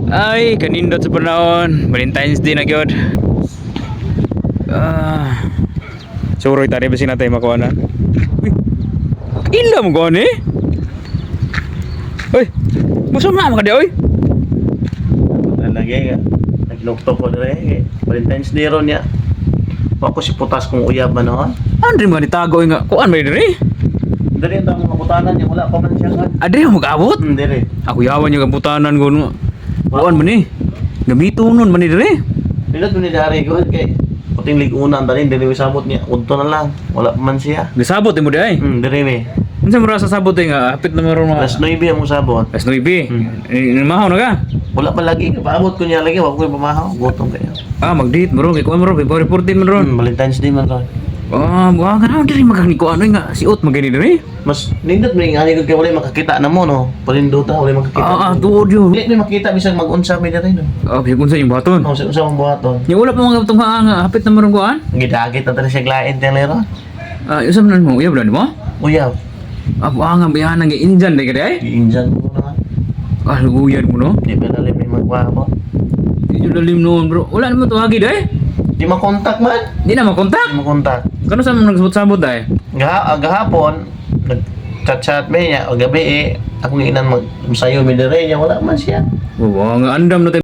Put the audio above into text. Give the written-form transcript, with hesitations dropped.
Ay, kanindot sa panahon. Valentine's Day na gyud. Ah. Suroy tari basin natin makuha na. Uy. Ila mo kuha ni? Uy. Musa na makadi oy. Nalagay nga. Naglukto ko na rin. Valentine's Day ron niya. Wa ko si putas kung uyab ba noon. Andre mo ni tago nga kuan may diri. Diri ang mga butanan niya. Wala pa man siya kan. Adre mo mag-abot. Diri. Ako yawan yung kabutanan ko no. Kuan man ni. Gamito nun man ni diri. Dili to ni dari ko kay puting ligunan dali dili sabot niya. Udto na lang. Wala pa man siya. Gisabot mo di ay. Diri me. Unsa mo ra sa sabot eh nga hapit na meron mga Alas 9 ang sabot. Alas 9. Eh, mahaw na ka. Wala pa lagi. Paabot ko niya lagi. Wa ko pamahaw. Gutom kayo. Ah, mag-date mo ron. Kay kuan mo ron. February 14 mo ron. Valentine's Day man ron. Ah, buha ka na. Diri magkani kuan nga siot magani diri. Mas nindot mo yung ani ko kay wala makakita na mo no. Palinduta wala makakita. Ah, ah, tuod yun. Dili may makita bisag mag-unsa mi diri no. Ah, bisag unsa yung baton. Oh, sa unsa mong buhaton. Yung wala pa mga tungha nga hapit na mo ron kuan. Gidagit na tali siya glain tin lero. Ah, unsa man mo uyab lang mo? Uyab. Ah, buha nga biyahan ang Indian dai ka ay. Giinjan mo na. Ah, luguyan mo no. Di ba lalim may magwapo? Medyo lalim noon, bro. Wala naman tuwagi dai. Di makontak man. Di na makontak. Di makontak. Kano sa mga nagsabot-sabot dai? Gahapon nag-chat-chat mi niya o gabi eh. Akong inan mag sayo mi diri niya wala man siya. Wa nga andam na tayo.